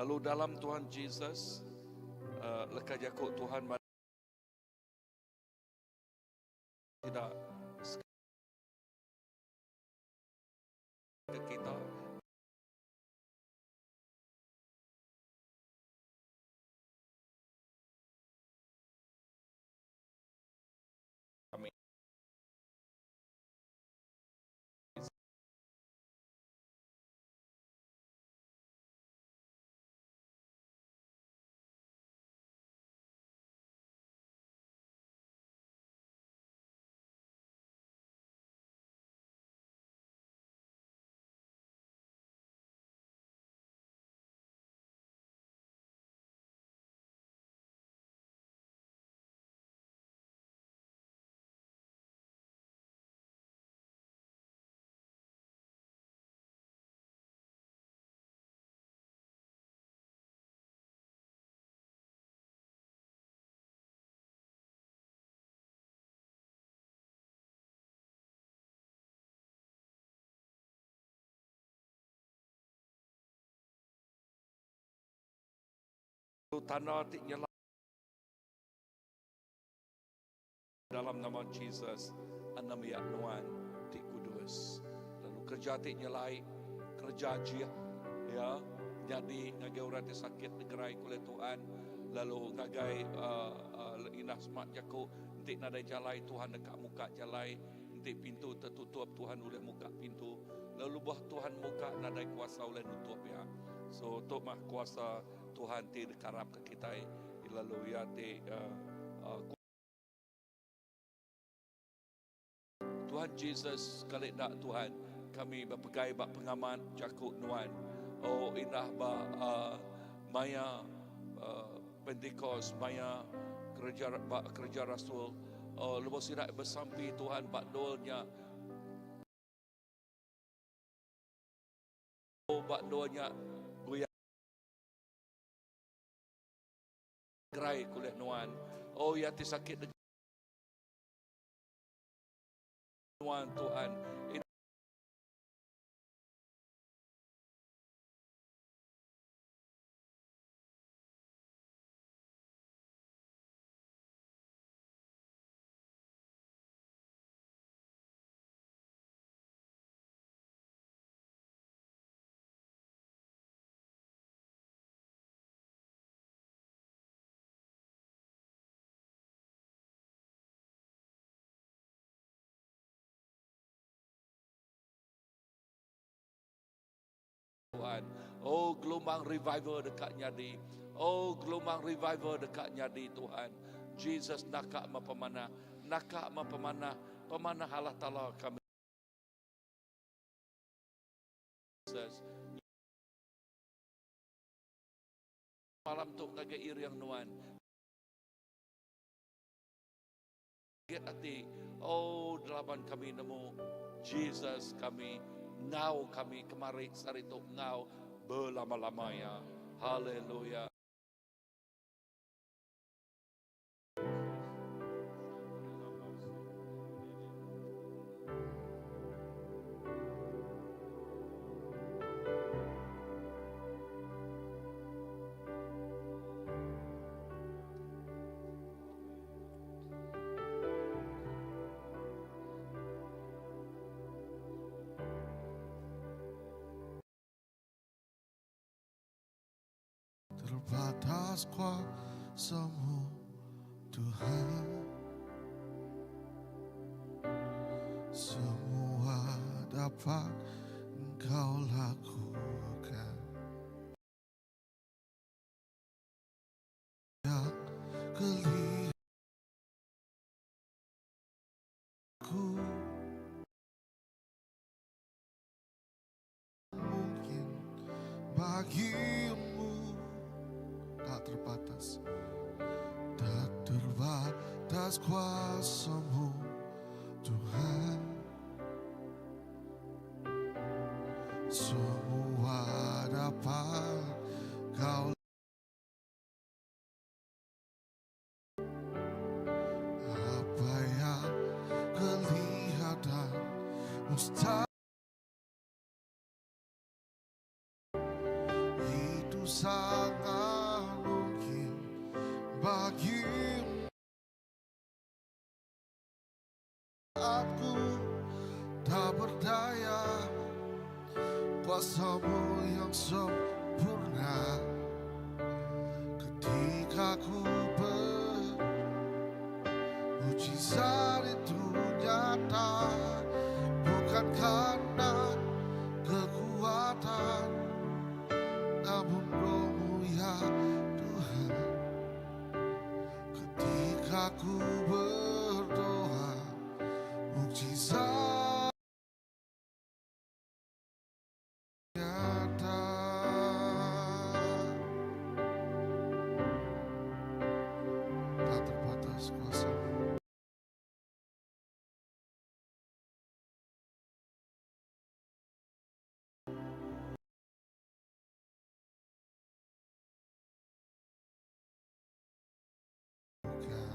Lalu dalam Tuhan Jesus, leka jaku Tuhan sida ke kita. Kami. Tanda ti nyelai dalam nama Jesus anembiak nuan ti kudus. Lalu kereja ti nyelai, kereja ajih ya nyadi ngagai orang ti sakit digerai ku ulih Tuhan lalu ngagai uh, uh, indah semak jaku enti nadai jalai Tuhan deka muka jalai enti pintu tertutup Tuhan ulih muka pintu lalu lebuh Tuhan muka nadai kuasa ulih nutup ya. So tu mah kuasa Tuhan ti dikarapka kitai lalu iya ti uh, uh, Tuhan Jesus sekali enda Tuhan kami bepegai ba pengamat jaku nuan oh indah ba uh, maya uh, Pentecost maya kerja ba kerja rasul oh lebuh sida besampi Tuhan ba dulnya ba dulnya goyang gerai kulih nuan. Oh ya ti sakit nuan Tuhan. Tuhan. Oh gelombang revival deka nyadi. Oh gelombang revival deka nyadi Tuhan. Jesus naka ma pemanah, naka ma pemanah, pemanah Allah Taala kami. Jesus. Malam tu ngagai iring nuan. Git ati, oh delaban kami nemu Jesus kami ngau kami kemari sehari tu ngau belama-lama ya. Haleluya. Terbatas kuasamu Tuhan Semua dapat Engkau lakukan Yang kelihaku Mungkin bagimu tak terbatas, tak terbatas kuasamu Tuhan. Semua dapat kau Apa yang kelihatan mustahil itu saja. Saat ku tak berdaya, kuasamu yang sempurna. Ketika ku ber mujizat itu nyata, bukan karena kekuatan, namun rohmu ya Tuhan. Ketika ku berdoa, mukjizat nyata. Tak terbatas kuasamu. Bukan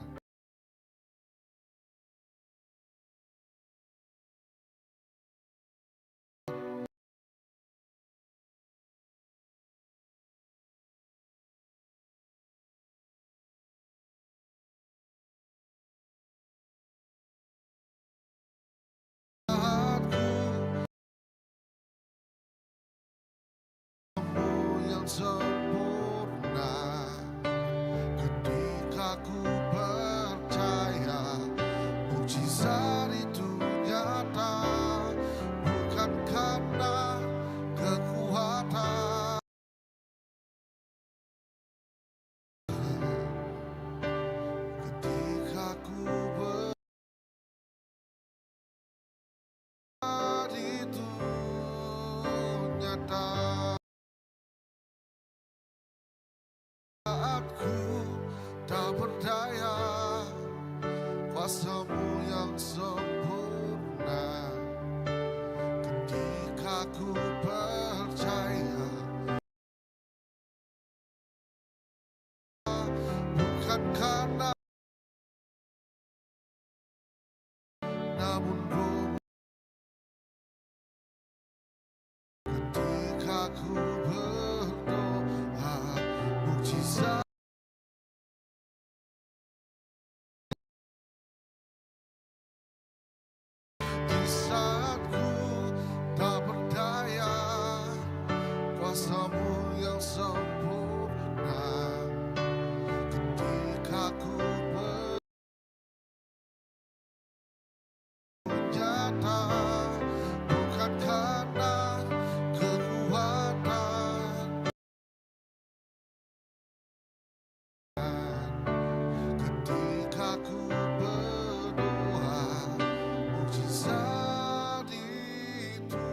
saat ku yang sempurna. Ketika ku percaya, mujizat itu nyata, bukan karena kekuatan. Ketika ku ber itu nyata. Saat ku tak berdaya, kuasamu yang sempurna. Ketika ku percaya, bukan karena, namun rohmu. Ketika ku berdoa, mukjizat di saat ku tak berdaya, kuasamu yang sempurna. Ketika ku bernyata, bukan karena kekuatan. Ketika ku berdoa, mukjizat itu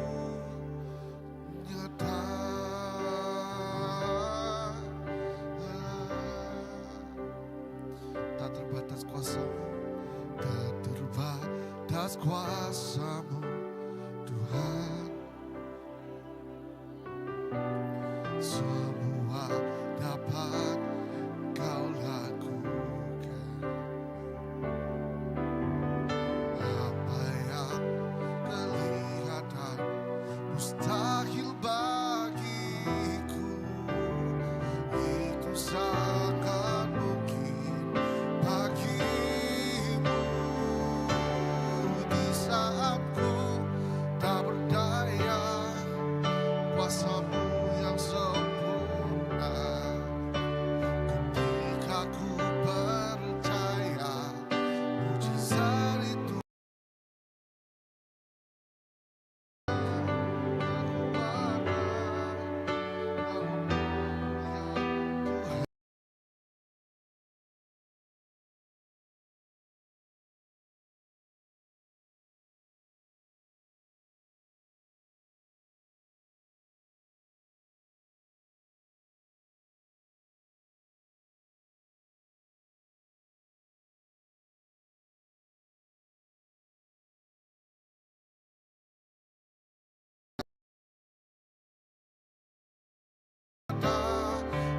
nyata. Tak terbatas kuasamu, tak terbatas kuasamu, Tuhan. Semua dapat kau lakukan. Apa yang kelihatan mustahil bagiku, itu sangat mungkin bagimu. Di saat ku tak berdaya, kuasamu yang sempurna. Ketika ku percaya, mujizat itu kekuatan, namun ya Tuhan.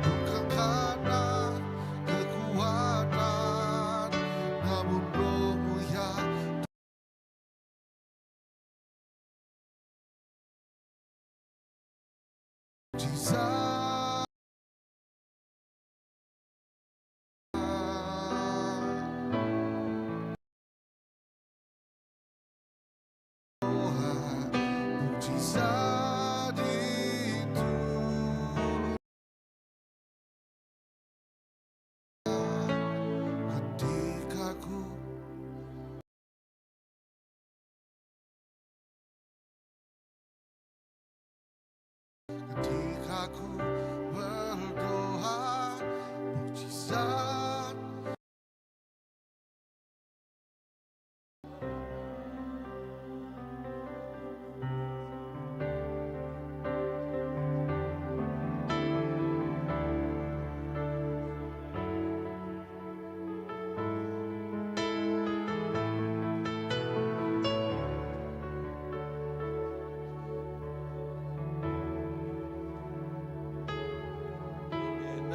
Bukan karena kekuatan, namun rohmu ya mujizat.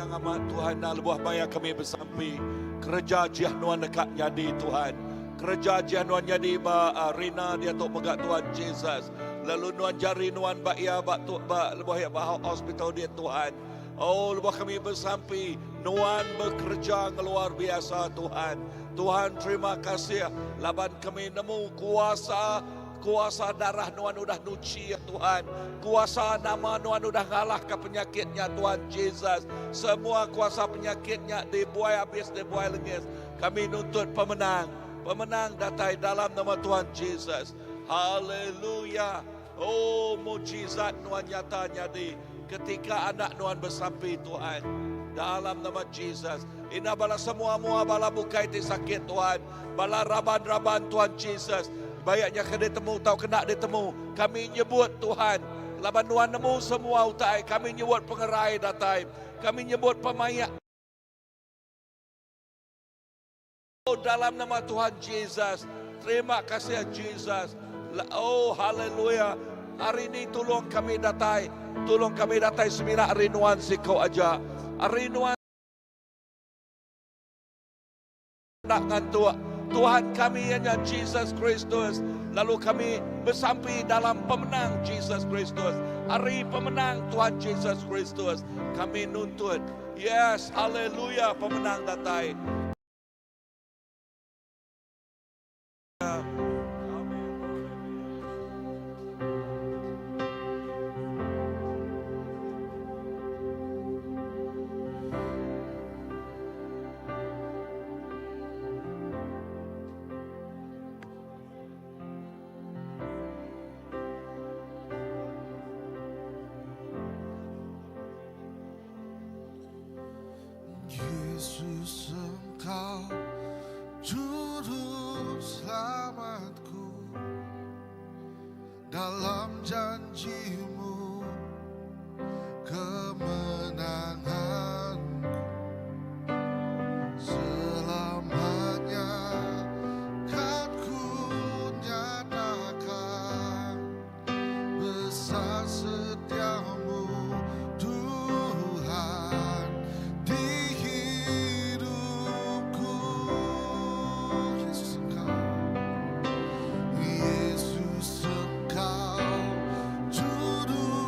Terang amat Tuhan enda lebuh maya kami besampi kereja jiah nuan deka nyadi Tuhan. Kereja jiah nuan nyadi ba uh, Rina diatu mega Tuhan Jesus. Lalu nuan jari nuan ba iya ba tu ba lebuh iya ba hospital dia Tuhan. Oh lebuh kami besampi nuan bekerja ngeluar biasa Tuhan. Tuhan terima kasih laban kami nemu kuasa Kuasa darah Nuan udah nuchi ya Tuhan. Kuasa nama Nuan udah ngalahka penyakit nya Tuhan Jesus. Semua kuasa penyakit nya dibuai abis dibuai lengis. Kami nuntut pemenang. Pemenang datai dalam nama Tuhan Jesus. Haleluya. Oh mujizat Nuan nyata nyadi ketika anak Nuan besampi Tuhan. Dalam nama Jesus. Ina bala semua mua bala bukai ti sakit Tuhan. Bala raban-raban Tuhan Jesus. Bayak nya ke ditemu tau kena ditemu. Kami nyebut Tuhan. Laban Nuan nemu semua utai. Kami nyebut pengerai datai. Kami nyebut pemaik. Oh, dalam nama Tuhan Jesus. Terima kasih Jesus. Oh, haleluya. Hari ini tolong kami datai. Tolong kami datai semina hari nuan siko aja. Hari nuan enda ngantuk. Tuhan kami ianya Jesus Kristus. Lalu kami besampi dalam pemenang Jesus Kristus. Hari pemenang Tuhan Jesus Kristus. Kami nuntut. Yes, haleluya pemenang datai. Yesus engkau juru selamatku dalam janjimu kemenanganku selamanya kan ku nyatakan besar setiamu Tuhan di hidupku. Yesus Engkau, Yesus Engkau juru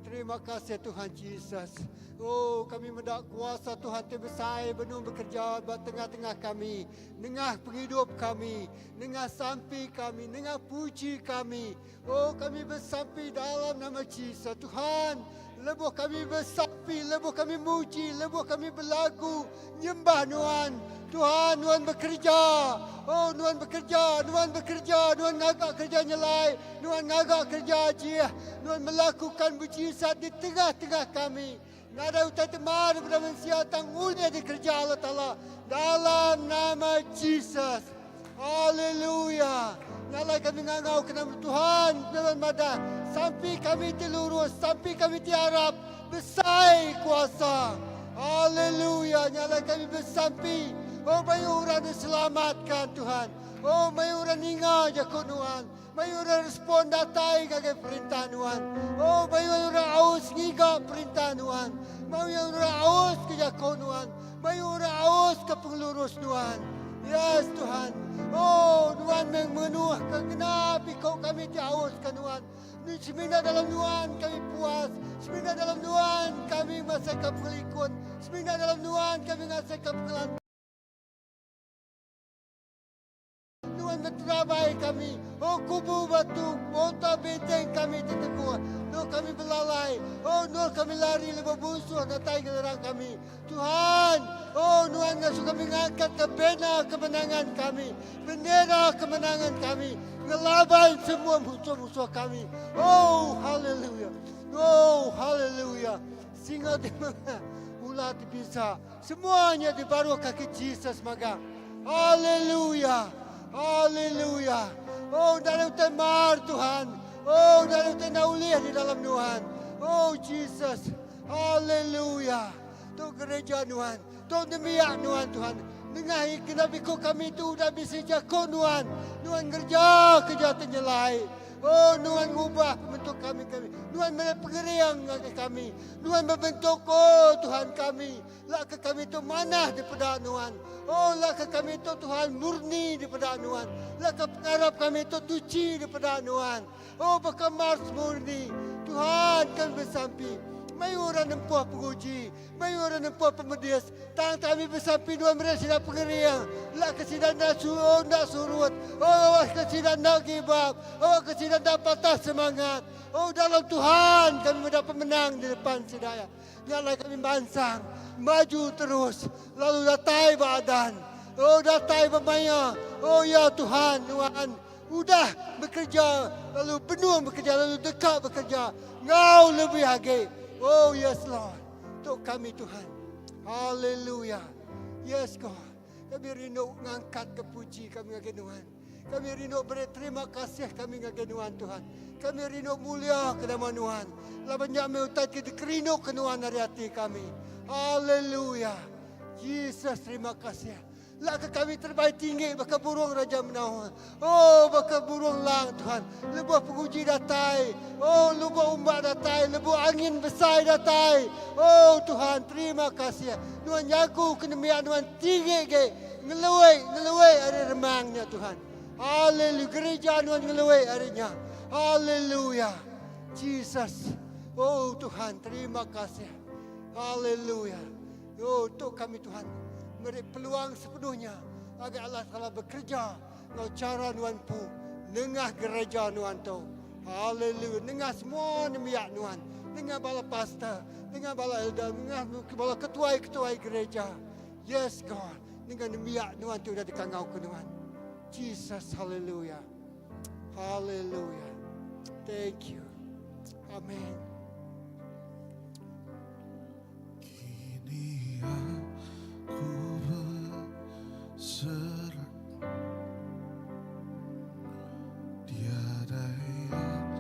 terima kasih Tuhan Jesus. Oh kami meda kuasa Tuhan ti besai benung bekerja ba tengah-tengah kami, nengah pengidup kami, nengah sampi kami, nengah puji kami. Oh kami besampi dalam nama Jesus Tuhan. Lebuh kami besampi, lebuh kami muji, lebuh kami belagu nyembah Nuan. Tuhan, Nuan bekerja. Oh, Nuan bekerja, Nuan bekerja, Nuan ngaga kerja nyelai, Nuan ngaga kerja ajih, Nuan melakukan mujizat di tengah-tengah kami. Nadai utai ti mar daripada mensia tang ulih dikereja Allah Taala dalam nama Jesus. Haleluya. Nya alai kami ngangau ke nama Tuhan dalam madah sampi kami ti lurus, sampi kami ti arap besai kuasa. Haleluya. Nya alai kami besampi. Oh mayuh orang diselamatka Tuhan. Oh mayuh orang ninga jaku nuan. Mayuh orang respon datai ngagai perintah nuan. Oh mayuh orang aus ngiga perintah nuan. Mayuh orang aus ke jaku nuan. Mayuh orang aus ke pengelurus nuan. Yes Tuhan. Oh nuan meh menuh ke genap iko kami ti aus ke nuan. Ni semina dalam nuan kami puas. Semina dalam nuan kami ngasaika pengelikun. Semina dalam nuan kami ngasaika pengelantang. Nuan beterabai kami, oh kubu batu, bota benteng kami ti teguh. Endur kami belalai, oh endur kami lari lebuh munsuh datai ngelerang kami. Tuhan, oh Nuan ngasuh kami ngangkatka bena kemenangan kami, bendera kemenangan kami, ngelaban semua musuh-musuh kami. Oh, haleluya. Oh, haleluya. Singa ti mengah, ular ti bisa, semua nya di baruh kaki Jesus magang. Haleluya. Haleluya. Oh, nadai utai mar Tuhan. Oh, nadai utai enda ulih di dalam Nuan. Oh, Jesus. Haleluya. Tu gereja Nuan. Tu nembiak Nuan Tuhan. Nengah kena biku kami tu udah bisi jaku Nuan. Nuan ngereja kereja ti nyelai. Oh Nuan ngubah pembentuk kami kami. Nuan meri pengering ngagai kami. Nuan bebentuk oh Tuhan kami. Lak ke kami tu manah dipeda Nuan. Oh lak ke kami tu Tuhan murni dipeda Nuan. Lak ke pengarap kami tu tuchi dipeda Nuan. Oh baka Mars murni. Tuhan kami besampi. Mayuh orang nempuh penguji. Mayuh orang nempuh pemedis. Tang kami besampi Nuan meri sida pengering. Lak ke sida enda oh enda surut. Oh awak ke sida enda give up. Awak ke sida enda patah semangat. Oh dalam Tuhan kami meda pemenang di depan sida iya. Nya alai kami mansang maju terus lalu datai ba adan. Oh datai ba maya. Oh ya Tuhan nuan udah bekereja lalu benung bekereja lalu deka bekereja enggau lebih agi. Oh yes Lord. Tu kami Tuhan. Haleluya. Yes God. Kami rindu ngangkatka puji kami ngagai Nuan. Kami rindu beri terima kasih kami ngagai Nuan Tuhan. Kami rindu mulia ke nama Nuan. Laban nya meh utai ti dikerindu ke Nuan ari ati kami. Haleluya. Jesus terima kasih. Lak ke kami terbai tinggi baka burung raja menawa. Oh baka burung lang Tuhan. Lebuh penguji datai. Oh lebuh umbak datai. Lebuh angin besai datai. Oh Tuhan terima kasih. Nuan nyagu ke nembiak Nuan tinggi ge. Ngeluai, ngeluai ari remang nya Tuhan. Haleluya. Gereja nuan ngeluai ari nya. Haleluya. Jesus. Oh Tuhan, terima kasih. Haleluya. Oh tu kami Tuhan meri peluang sepenuhnya agai Allah Taala bekerja enggau cara nuan empu nengah gereja nuan tu. Haleluya. Nengah semua nembiak nuan, nengah bala pastor, nengah bala elder, nengah bala ketuai-ketuai gereja. Yes God, nengah nembiak nuan ti udah dikangauka nuan. Jesus, haleluya. Haleluya. Thank you. Amen. Kini aku berserah Tiada yang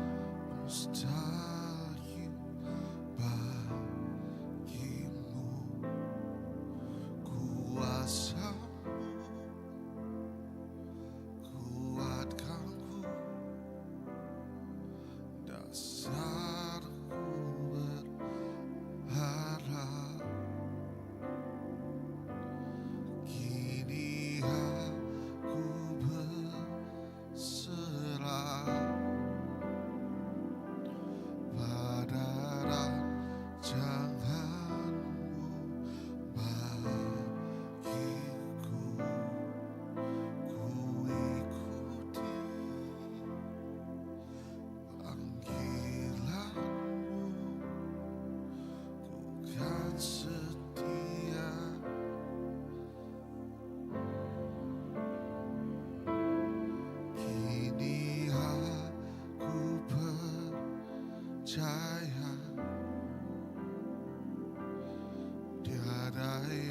mustahil bagimu Kuasamu kuatkan ku Dasarku.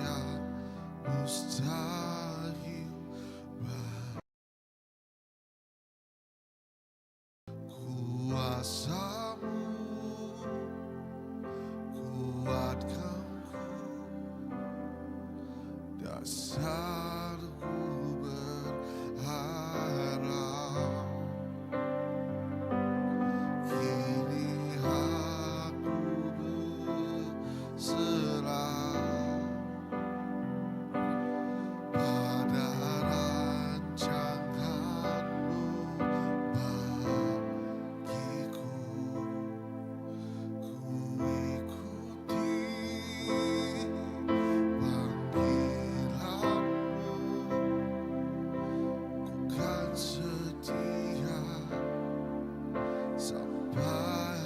Tiada mustahil Kuasamu kuatkan ku Dasarku berharap Kini aku berserah Pada rancanganmu bagiku. Ku ikuti panggilanmu, ku kan setia sampai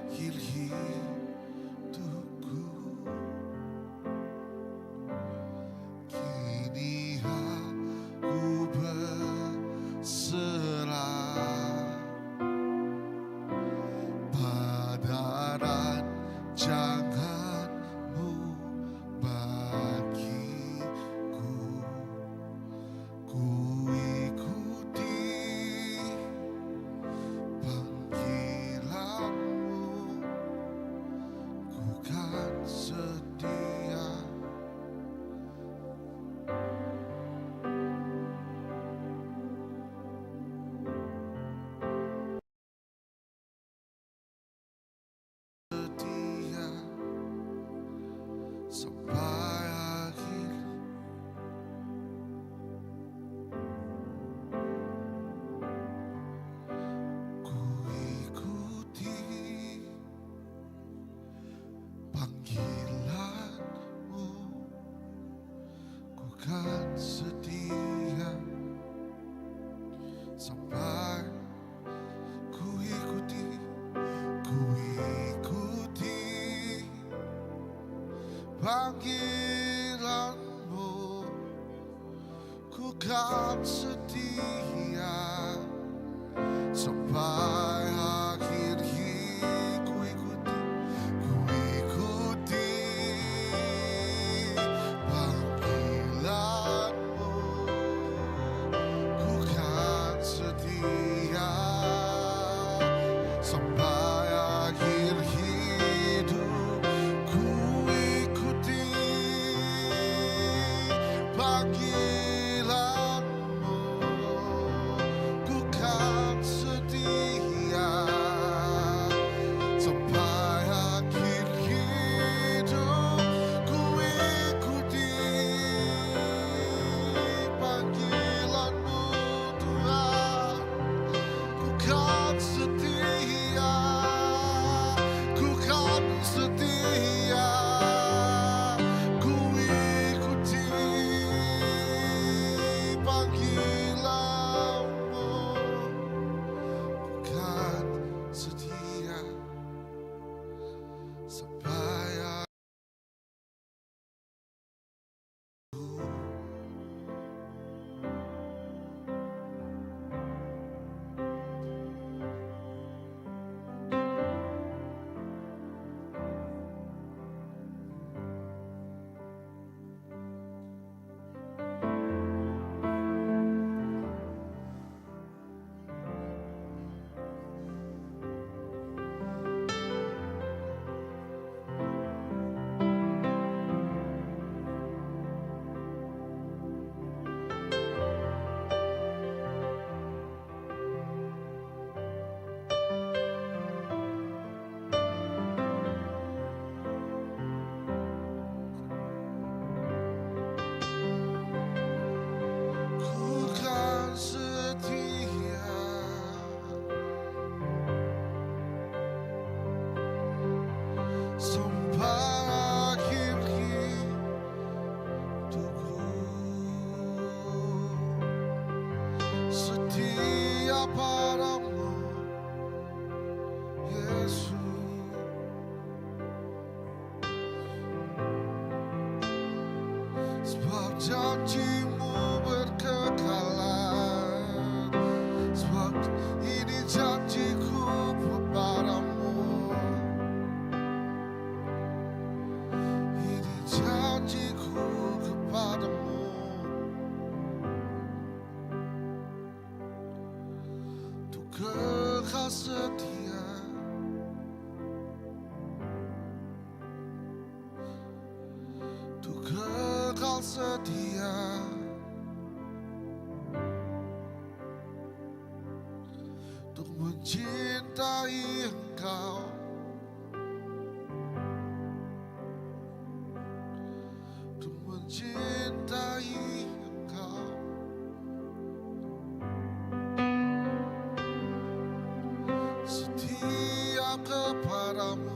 akhir hidupku. Kini aku berserah pada rancanganmu bagiku. Ku ikuti panggilanmu, ku kan setia. Setia sampai akhir. Ku ikuti panggilanmu, ku kan setia sampai. Ku ikuti, ku ikuti panggilanmu, ku kan setia sampai akhir hidup. Ku ikuti, ku ikuti panggilanmu, ku kan setia sampai akhir hidup. Ku ikuti panggilanmu, ku kan setia sampai akhir hidup. Ku ikuti panggilanmu, Tuhan. Ku kan setia, ku kan setia. Ku ikuti panggilanmu, ku kan setia sampai Ku kan setia sampai akhir hidupku. Setia padamu, Yesus. Sebab janjimu berkekalan, sebab ini janjiku kepadamu. Ini janjiku. kekal setia. Untuk mencintai Engkau. Untuk mencintai Engkau. Setia kepadamu.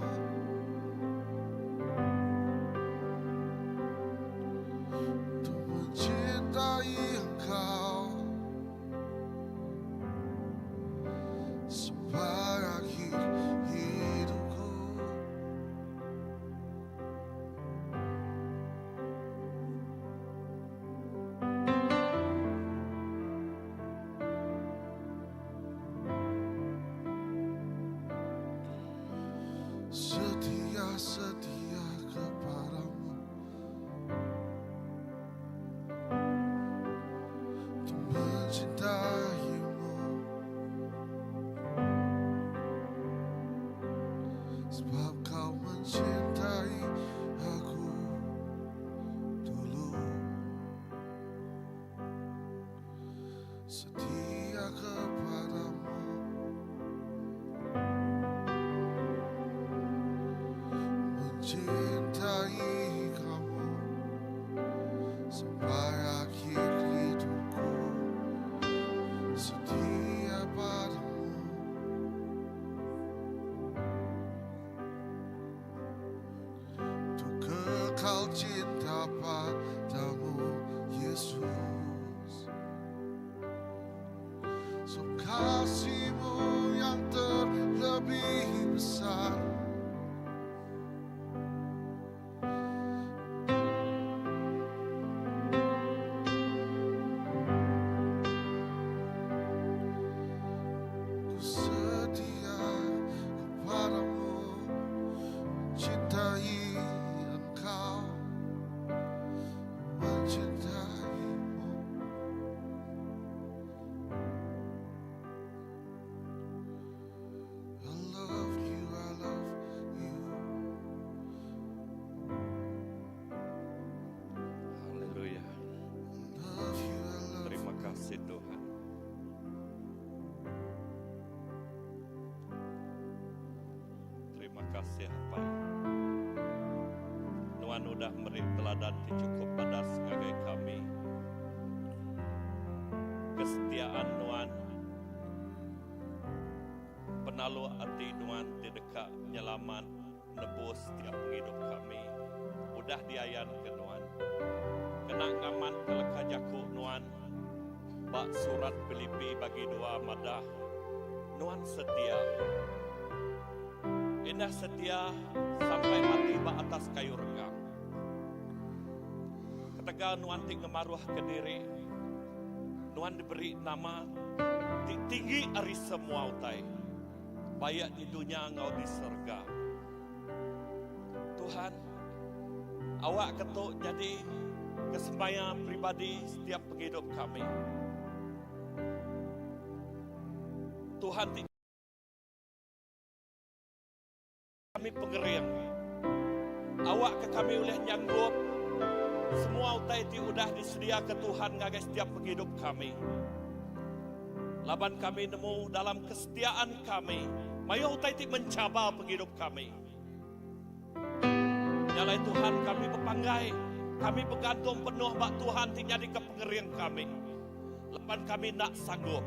Untuk mencintai Engkau. Sampai akhir hidupku. Setia, setia kepadamu. Untuk mencintaimu. Sebab kau mencintai aku dulu. Setia kepadamu. Mencintai kamu sampai akhir hidupku. Setia padamu. Untuk kekal cinta padamu, Yesus. Sebab kasihmu yang terlebih besar. Ku setia kepadamu, mencintai Engkau, mencintaimu. I love you, I love you. Haleluya. Love you, I love Terima kasih Tuhan. Terima kasih Apai. Nuan udah meri teladan ti cukup badas ngagai kami. Kesetiaan Nuan, penalu ati Nuan ti deka nyelamat nebus tiap pengidup kami. Udah diayan ke Nuan. Kena ngamat ke leka jaku Nuan ba surat Pilipi bagi 2 madah Nuan setia. Indah setia sampai mati ba atas kayu regang. Ketegal Nuan ti ngemaruh ke diri, Nuan diberi nama ti tinggi ari semua utai, baik di dunya enggau di serega. Tuhan, awak ke tu jadi kesemaya peribadi setiap pengidup kami. Tuhan ti kami pengering. Awak ke kami ulih nyanggup semua utai ti udah disediaka Tuhan ngagai setiap pengidup kami. Laban kami nemu dalam kesetiaan kami, mayuh utai ti mencabar pengidup kami. Nya alai Tuhan kami bepanggai, kami begantung penuh ba Tuhan ti nyadika pengering kami. Laban kami enda sanggup.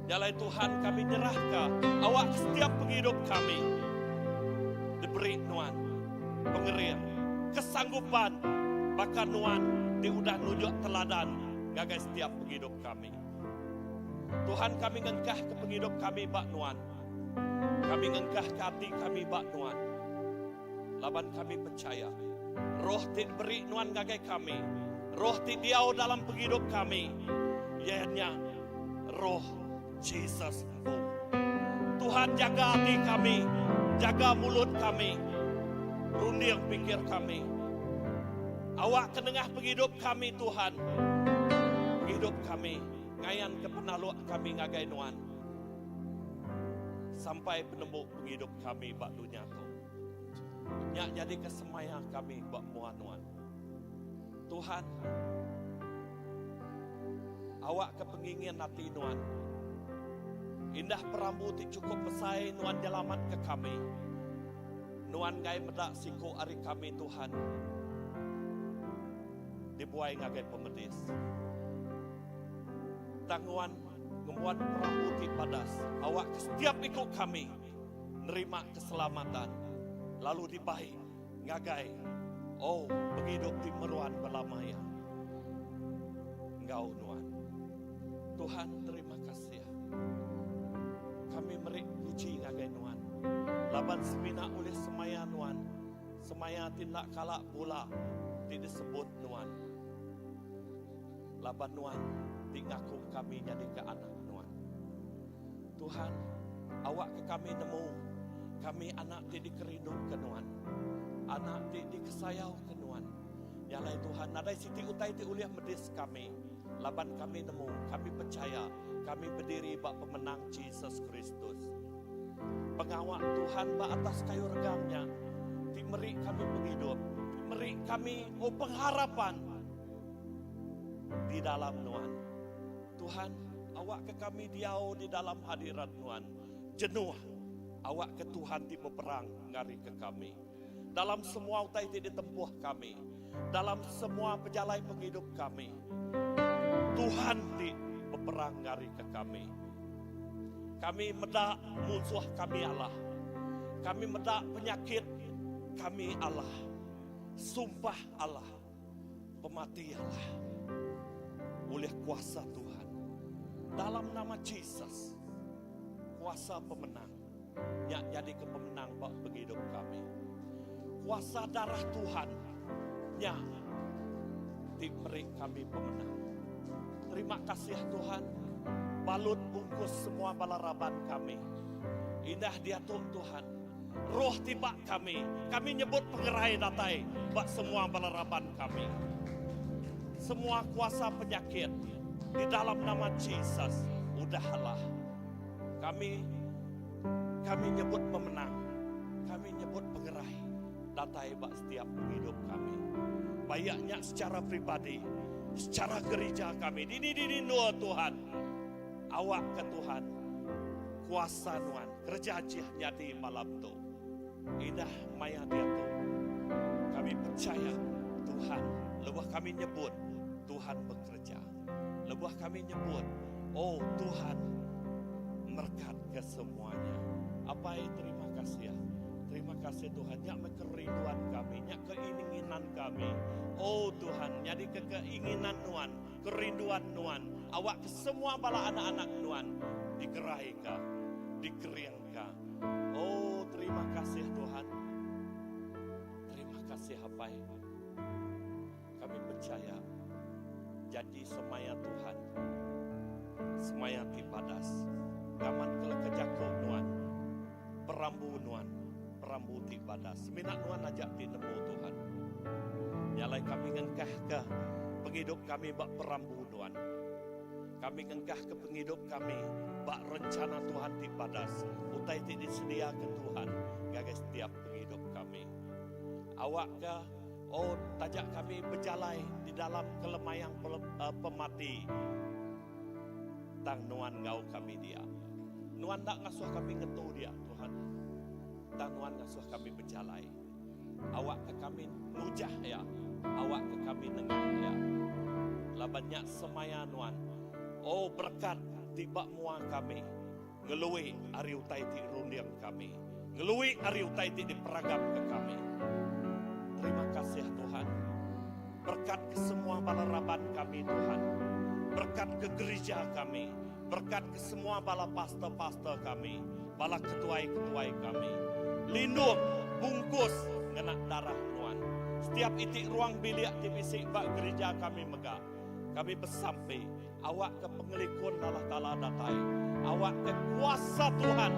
Nya alai Tuhan kami nyerahka awak setiap pengidup kami diberi Nuan pengering, kesanggupan baka Nuan ti udah nunjuk teladan ngagai setiap pengidup kami. Tuhan kami ngengkahka pengidup kami ba Nuan. Kami ngengkahka ati kami ba Nuan. Laban kami pechaya, Roh ti diberi Nuan ngagai kami, Roh ti diau dalam pengidup kami, iya nya Roh Jesus empu. Tuhan jaga ati kami, jaga mulut kami, runding pikir kami. Awak ke nengah pengidup kami Tuhan, pengidup kami ngayanka penaluk kami ngagai Nuan. Sampai penemu pengidup kami ba dunya tu. Nya nyadika semaya kami ba mua Nuan. Tuhan, awakka pengingin ati Nuan. Indah perambu ti chukup besai Nuan nyelamatka kami. Nuan enggai meda siku ari kami Tuhan dibuai ngagai pemedis. Tang Nuan ngembuan perambu ti badas awakka setiap iku kami nerima keselamatan lalu dibai ngagai oh pengidup ti meruan belama iya enggau Nuan. Tuhan terima kasih. Kami meri puji ngagai Nuan laban semina ulih semaya Nuan, semaya ti enda kala bula ti disebut Nuan. Laban Nuan ti ngaku kami nyadika anak Nuan. Tuhan, awakka kami nemu kami anak ti dikerinduka Nuan, anak ti dikesayauka Nuan. Nya alai Tuhan, nadai siti utai ti ulih medis kami, laban kami nemu, kami pechaya, kami bediri ba pemenang Jesus Kristus. Pengawa Tuhan ba atas kayu regang nya ti meri kami pengidup, ti meri kami oh pengharapan di dalam Nuan. Tuhan, awakka kami diau di dalam hadirat Nuan, jenuh awakka Tuhan ti beperang ngarika kami. Dalam semua utai ti ditempuh kami, dalam semua pejalai pengidup kami, Tuhan ti beperang ngarika kami. Kami meda munsuh kami alah. Kami meda penyakit kami alah. Sumpah alah. Pemati alah. Ulih kuasa Tuhan. Dalam nama Jesus, kuasa pemenang nya nyadika pemenang ba pengidup kami. Kuasa darah Tuhan nya ti meri kami pemenang. Terima kasih Tuhan, balut bungkus semua bala raban kami. Indah diatu Tuhan, Roh ti ba kami, kami nyebut pengerai datai ba semua bala raban kami. Semua kuasa penyakit di dalam nama Jesus udah alah. Kami kami nyebut pemenang, kami nyebut pengerai datai ba setiap pengidup kami. Bayak nya secara pribadi, secara gereja kami. Dini-dini endur Tuhan. Awakka Tuhan kuasa nuan kereja ajih nyadi malam tu. Indah maya diatu kami pechaya Tuhan lebuh kami nyebut Tuhan bekereja. Lebuh kami nyebut oh Tuhan merekatka semuanya. Apai terima kasih. Terima kasih Tuhan nya meh kerinduan kami, nya keinginan kami. Oh Tuhan nyadika keinginan nuan Kerinduan Nuan awakka semua bala anak-anak Nuan digeraika, dikeringka. Oh, terima kasih Tuhan. Terima kasih Apai. Kami percaya janji semaya Tuhan. Semaya ti badas. Gaman ke leka jaku Nuan. Perambu Nuan, perambu ti badas. Semina Nuan aja ti nemu Tuhan. Nya alai kami ngengkahka pengidup kami ba perambu Nuan. Kami ngengkahka pengidup kami ba rencana Tuhan ti badas, utai ti disediaka Tuhan ngagai setiap pengidup kami. Awakka, oh, taja kami bejalai di dalam kelemayang pemati, Tang Nuan enggau kami dia. Nuan enda ngasuh kami ngetu dia, Tuhan. Tang Nuan ngasuh kami bejalai. Awakka kami nujah iya. Awakka kami nengah iya. Laban nya semaya Nuan. Oh, berekat ti ba mua kami ngelui ari utai ti runding kami. Ngelui ari utai ti diperagamka kami. Terima kasih Tuhan. Berkat ke semua bala raban kami Tuhan. Berkat ke gerija kami. Berkat ke semua bala pastor-pastor kami, bala ketuai-ketuai kami. Lindung, bungkus ngena darah Nuan. Setiap iti ruang bilik ti bisi ba gerija kami mega. Kami besampi awakka pengelikun Allah Taala datai. Awakka kuasa Tuhan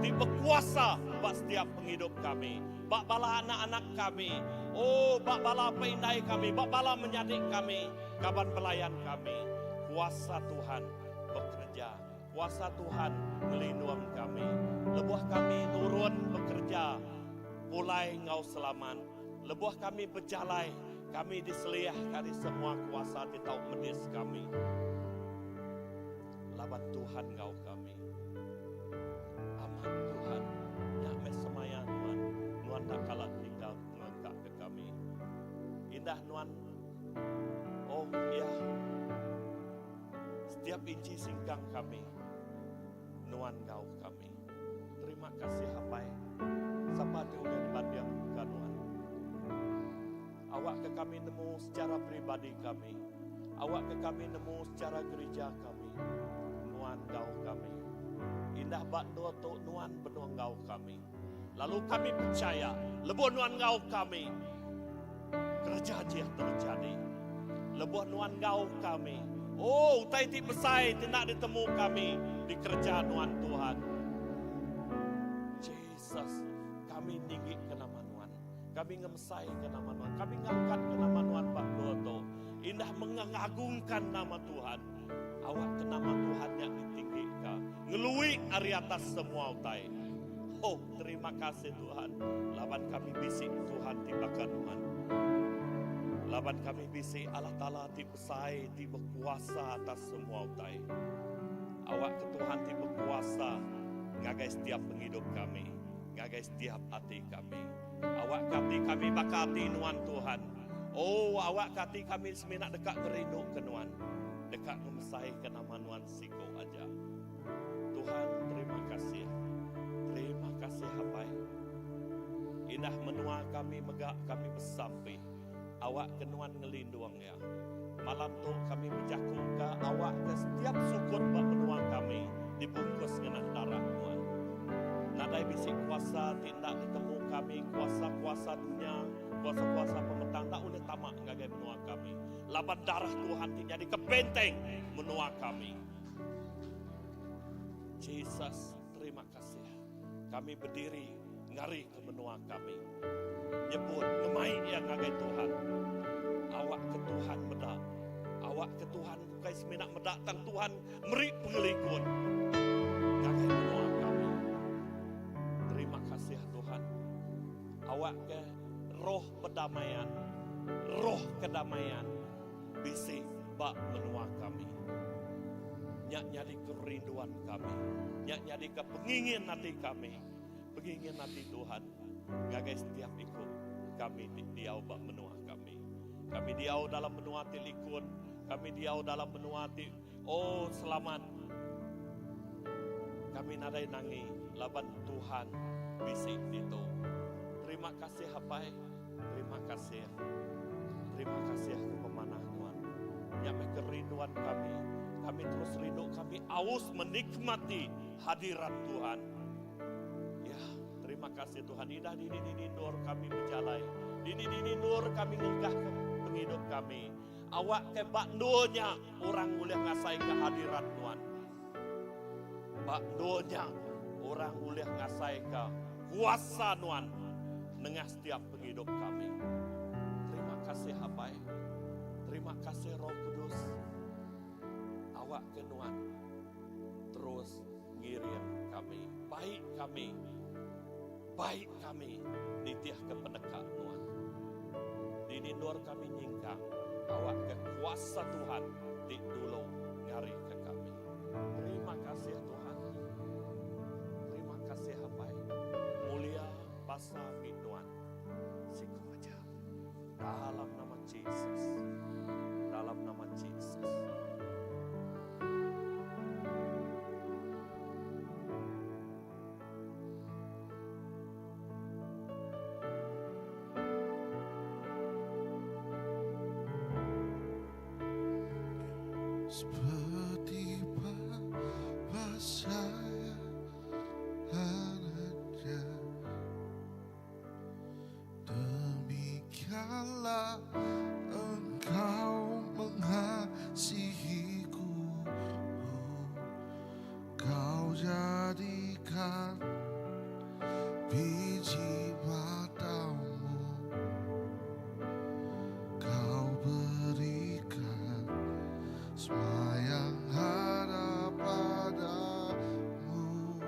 ti bekuasa ba setiap pengidup kami, ba bala anak-anak kami, oh ba bala apai indai kami, ba bala menyadi kami, kaban belayan kami. Kuasa Tuhan bekereja. Kuasa Tuhan ngelindung kami. Lebuh kami nurun bekereja pulai enggau selamat. Lebuh kami bejalai. Kami diseliahka ari semua kuasa ti tau medis kami. Laban Tuhan enggau kami. Amat Tuhan, nya meh semaya Nuan, Nuan enda kala ninggal ngelengkaka kami. Indah Nuan, oh iya, setiap inci singkang kami, Nuan enggau kami. Terima kasih Apai. Sapa ti ulih dibandingka Nuan? Awakka kami nemu secara peribadi kami. Awakka kami nemu secara gerija kami. Nuan enggau kami. Indah ba endur tu Nuan benung enggau kami. Lalu kami pechaya lebuh Nuan enggau kami, kereja ajih terjadi. Lebuh Nuan enggau kami, oh utai ti besai ti enda ditemu kami dikereja Nuan Tuhan. Jesus, kami ninggika nama Nuan. Kami ngemesaika nama Nuan. Kami ngangkatka nama Nuan ba endur tu. Indah mengagungkan nama Tuhan. Awakka nama Tuhan nya ditinggika ngelui ari atas semua utai. Oh, terima kasih Tuhan laban kami bisi Tuhan ti baka Nuan. Laban kami bisi Allah Taala ti besai ti bekuasa atas semua utai. Awakka Tuhan ti bekuasa ngagai setiap pengidup kami, ngagai setiap ati kami. Awakka ati kami baka ati Nuan Tuhan. Oh, awakka ati kami semina deka ngerinduka Nuan, deka ngemesaika nama Nuan siku aja. Tuhan, terima kasih. Terima kasih Apai. Indah menua kami mega kami besampi. Awakka Nuan ngelindung iya. Malam tu kami bejakuka awakka setiap sukut ba menua kami dibungkus ngena darah Nuan. Nadai bisi kuasa ti enda ditemu kami, kuasa-kuasa dunya, kuasa-kuasa pemetang enda ulih tama ngagai menua kami laban darah Tuhan ti nyadika benteng menua kami. Jesus, terima kasih. Kami bediri ngarika menua kami. Nyebut ngemai iya ngagai Tuhan. Awakka Tuhan meda. Awakka Tuhan bukai semina meda tang Tuhan meri pengelikun ngagai menua kami. Terima kasih Tuhan. Awakka roh perdamaian, roh kedamaian bisi ba menua kami. Nya nyadi kerinduan kami. Nya nyadika pengingin ati kami. Pengingin ati Tuhan ngagai setiap iku kami ti diau ba menua kami. Kami diau dalam menua ti likun. Kami diau dalam menua ti oh selamat. Kami nadai nangi laban Tuhan bisi ditu. Terima kasih Apai. Terima kasih. Terima kasih ke pemanah Nuan. Nya meh kerinduan kami. Kami terus rindu, kami aus menikmati hadirat Tuhan. Ya, terima kasih Tuhan. Indah dini-dini endur kami bejalai. Dini-dini endur kami ngengkah ke pengidup kami. Awak ke ba endur nya orang ulih ngasai ke hadirat Tuhan. Ba endur nya, orang ulih ngasaika kuasa Nuan nengah setiap pengidup kami. Terima kasih Apai. Terima kasih Roh Kudus. Awakka Nuan terus ngiring kami. Bai kami. Bai kami nitihka peneka Nuan. Dini endur kami nyingkang, awakka kuasa Tuhan ti dulu ngarika kami. Terima kasih Tuhan. Terima kasih Apai. Mulia basa agi Nuan siku aja. Dalam nama Jesus. Dalam nama Jesus. Seperti bapa sayang anaknya, demikianlah engkau mengasihiku. Kau jadikan biji matamu, kau berikan semua yang ada padamu.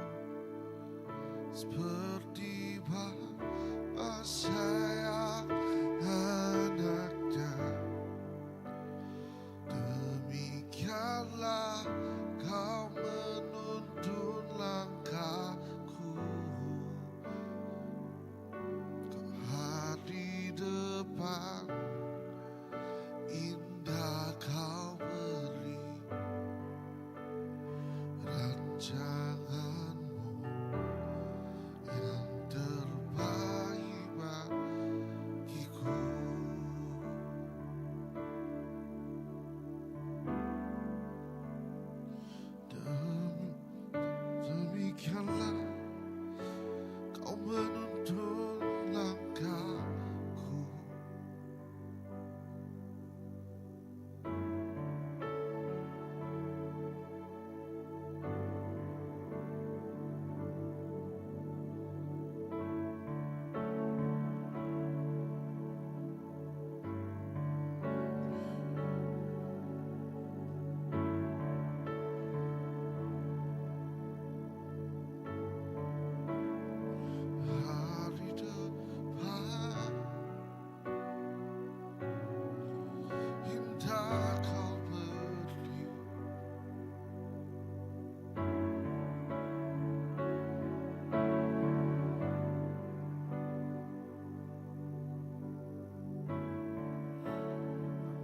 Seperti bapa sayang anaknya.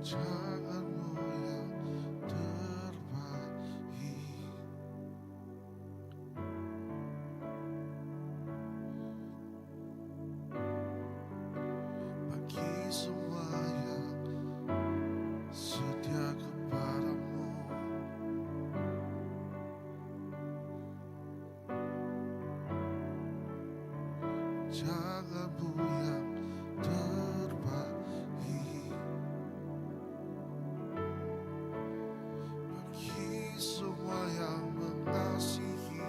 Janganmu yang terbaik. Bagi semua yang setia kepadamu. Janganmu yang terbaik. Bagi semua yang mengasihimu.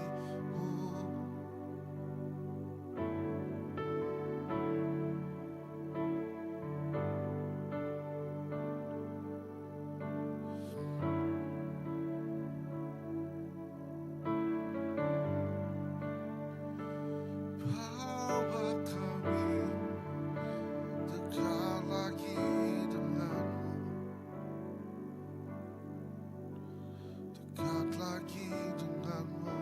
Bawa kami dekat lagi denganmu, dekat lagi denganmu.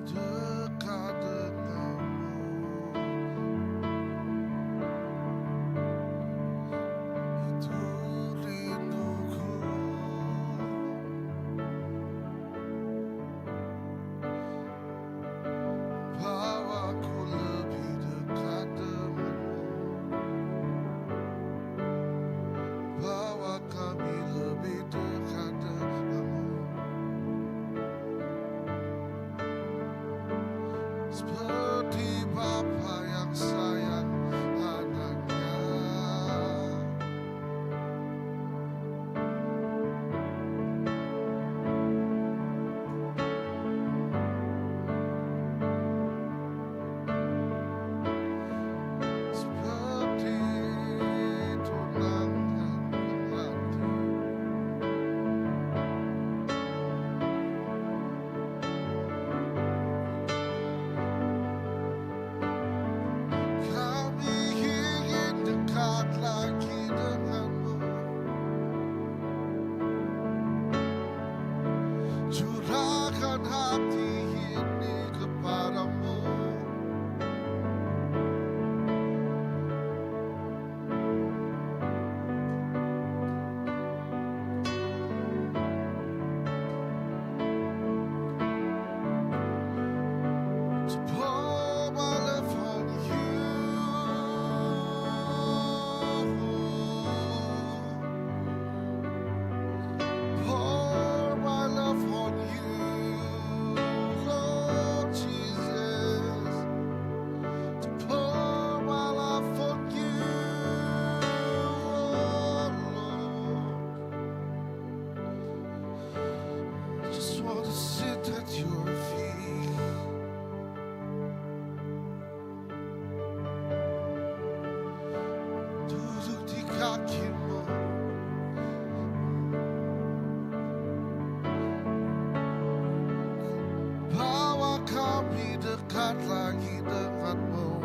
Dekat denganmu, itu rinduku. Bawaku lebih dekat denganmu, bawa kami lebih dekat denganmu. Seperti bapa yang sayang anaknya. Seperti tunang dan pengantin. Kami ingin dekat lagi denganmu. Curahkan hati ini kepadamu. To pour my love on you. Pour my love on you, Lord Jesus. To pour my love on you, oh Lord. Just want to sit at your feet. Duduk di kakimu. Bawa kami dekat lagi denganmu.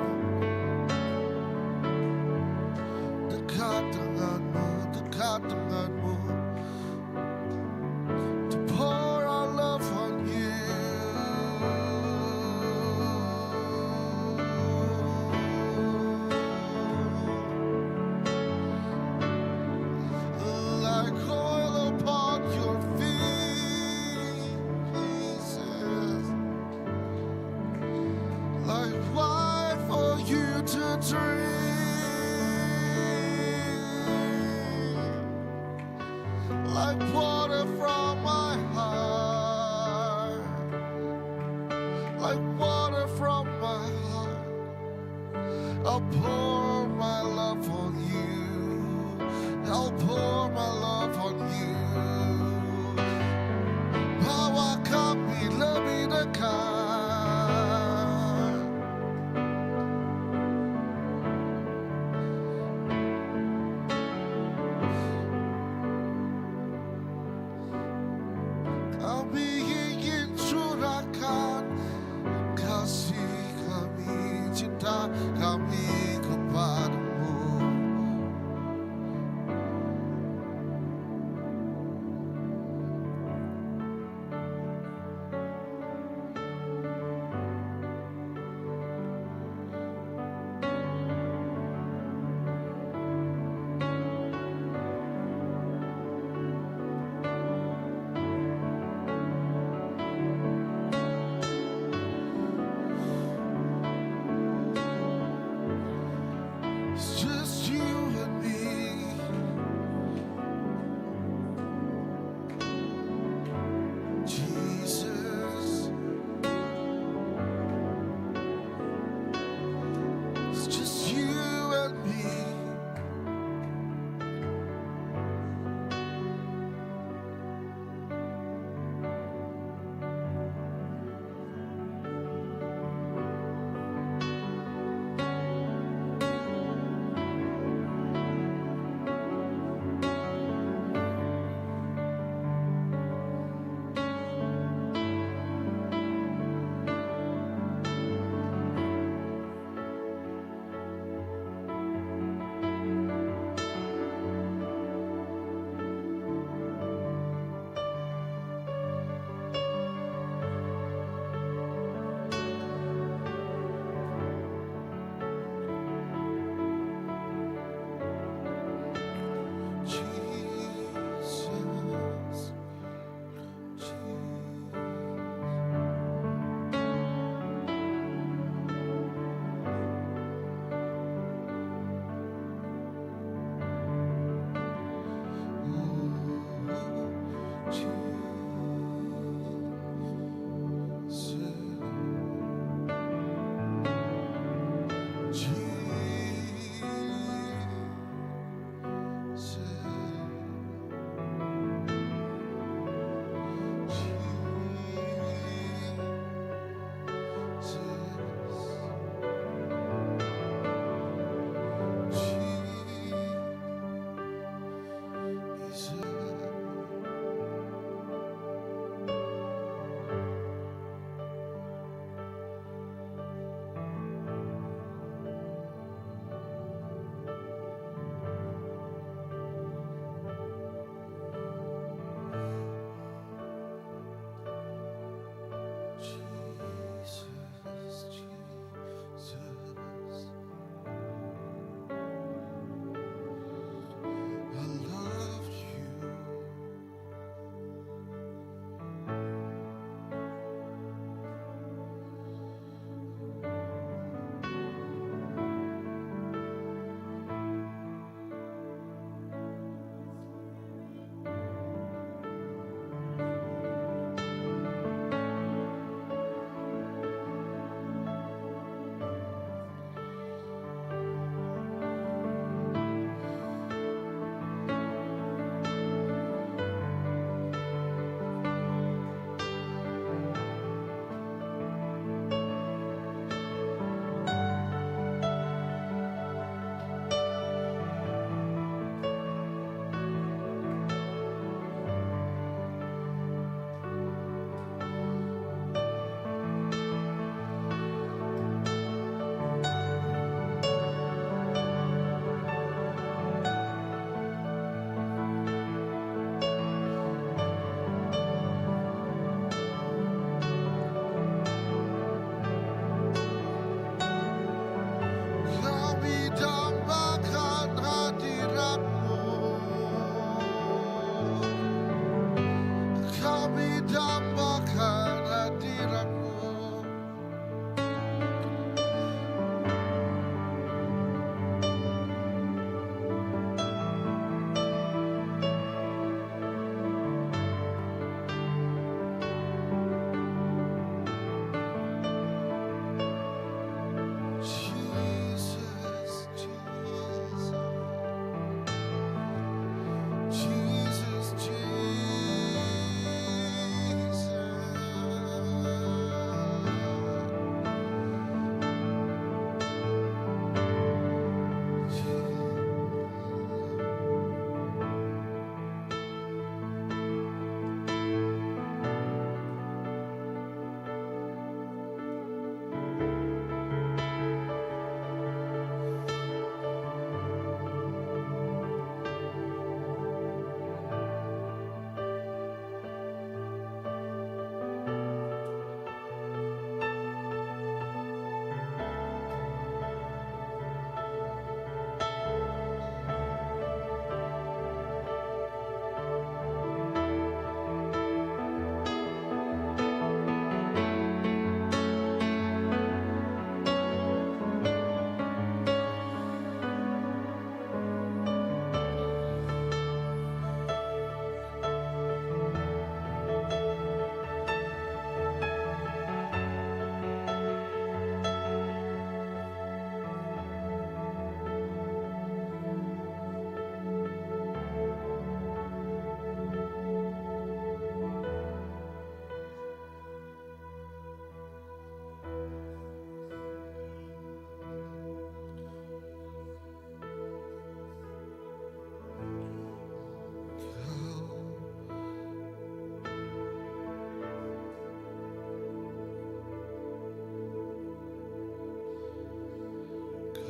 Dekat denganmu, dekat denganmu. To pour our love on you. Like oil upon your feet, Jesus. Like wine for you to drink. Like water from my heart. Like water from my heart. I'll pour my love on you. I'll pour my love on you. Bawa kami lebih dekat.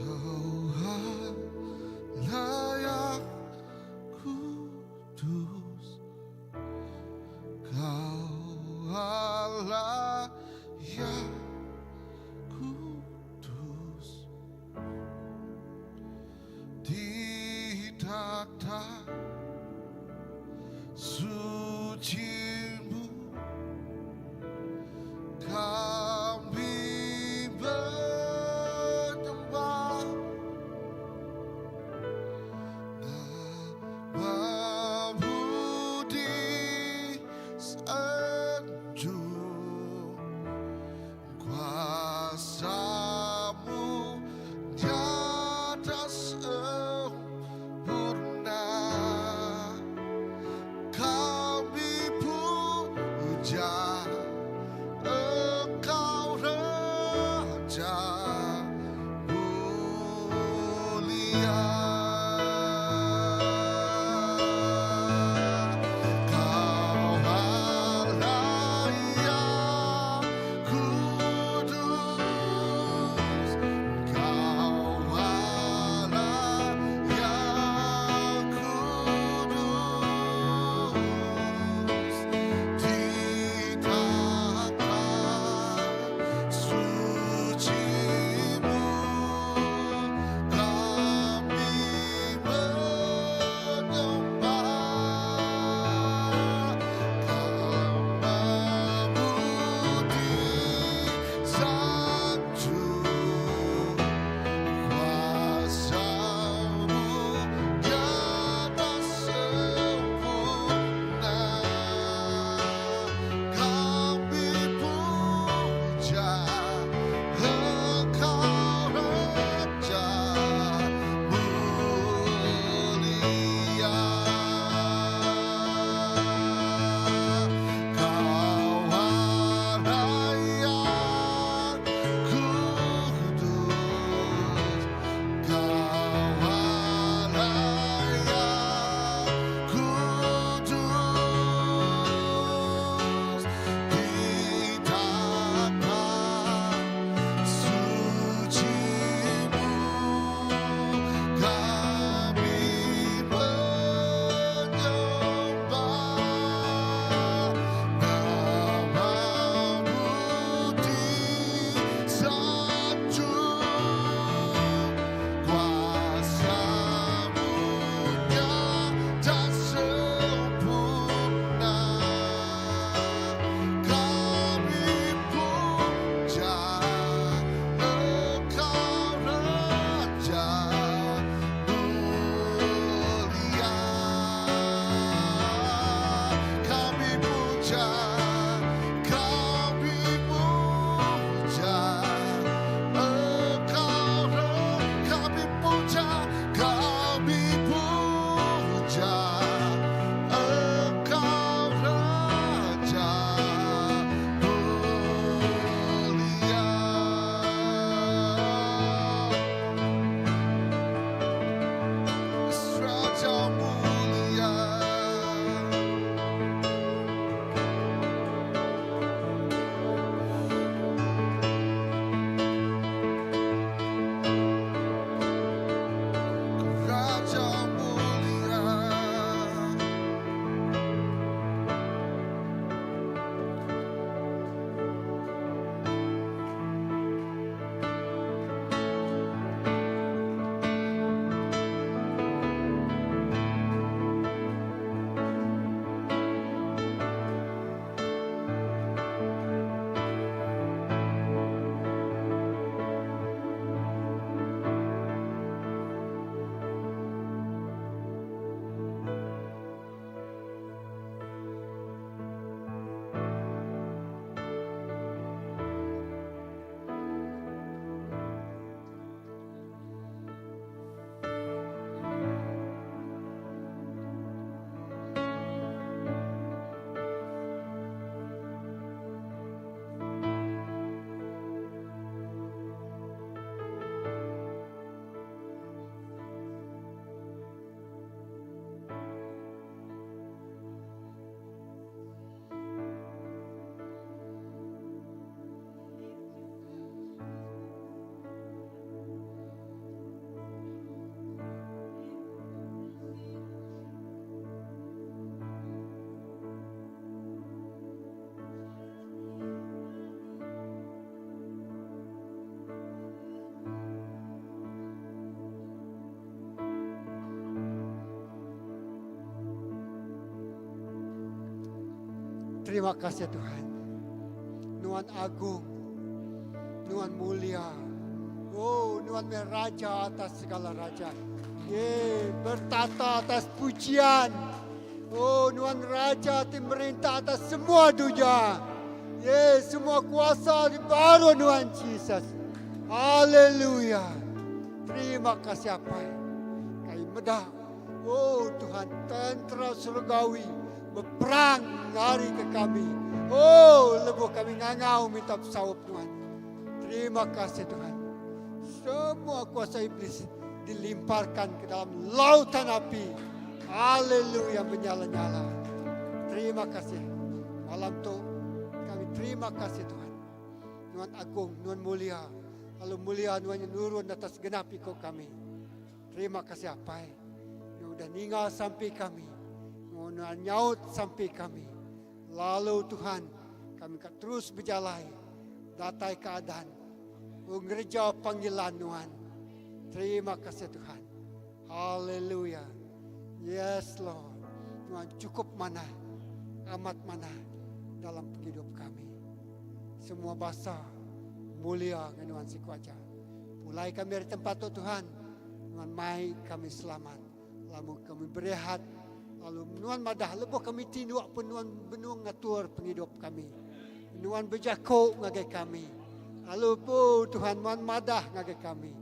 Kau Allah yang kudus, Kau Allah yang kudus, Di takhta sucimu kami menyembah. Namamu disanjung, kuasamu nyata sempurna. Kami puja Engkau Raja mulia. Kau Allah yang kudus, Kau Allah yang kudus, Di takhta sucimu kami Terima kasih Tuhan. Nuan agung. Nuan mulia. Oh, Nuan meh raja atas segala raja. Ye, bertata atas pujian. Oh, Nuan raja ti merintah atas semua dunia. Ye, semua kuasa di baruh Nuan Jesus. Haleluya. Terima kasih Apai. Kai meda. Oh Tuhan, tentera surgawi beperang ngari ke kami. Oh, lebuh kami ngangau minta pesaup Tuhan. Terima kasih Tuhan. Semua kuasa iblis dilimparkan ke dalam lautan api. Haleluya menyala-nyala. Terima kasih. Malam tu kami terima kasih Tuhan. Nuan agung, Nuan mulia. Lalu mulia Nuan yang nurun atas genap ikut kami. Terima kasih Apai. Nuan udah ninga sampi kami. Nuan nyaut sampi kami. Lalu Tuhan, kami ka terus bejalai datai keadaan ngereja panggilan Nuan. Terima kasih Tuhan. Haleluya. Yes Lord. Tuhan cukup manah, amat manah dalam penghidup kami. Semua basa mulia dengan Tuhan siku aja. Pulai kami dari tempat tu Tuhan. Tuhan mai kami selamat. Lalu kami berehat. Lalu Nuan madah lebuh kami tinduk pun Nuan benung ngatur penghidup kami. Nuan berjakuk ngagai kami. Lalu pu Tuhan Nuan madah ngagai kami.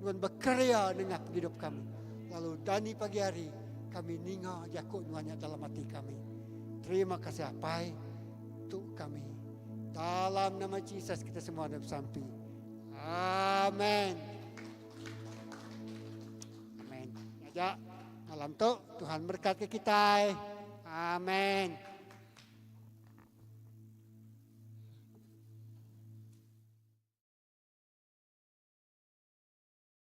Nuan bekerja dengan penghidup kami. Lalu dani pagi hari kami ninga jakuk Nuan yang dalam hati kami. Terima kasih Apai untuk kami. Dalam nama Jesus kita semua ada bersampi. Amin. Amin. Ajak malam tu Tuhan berkat ke kita. Amin.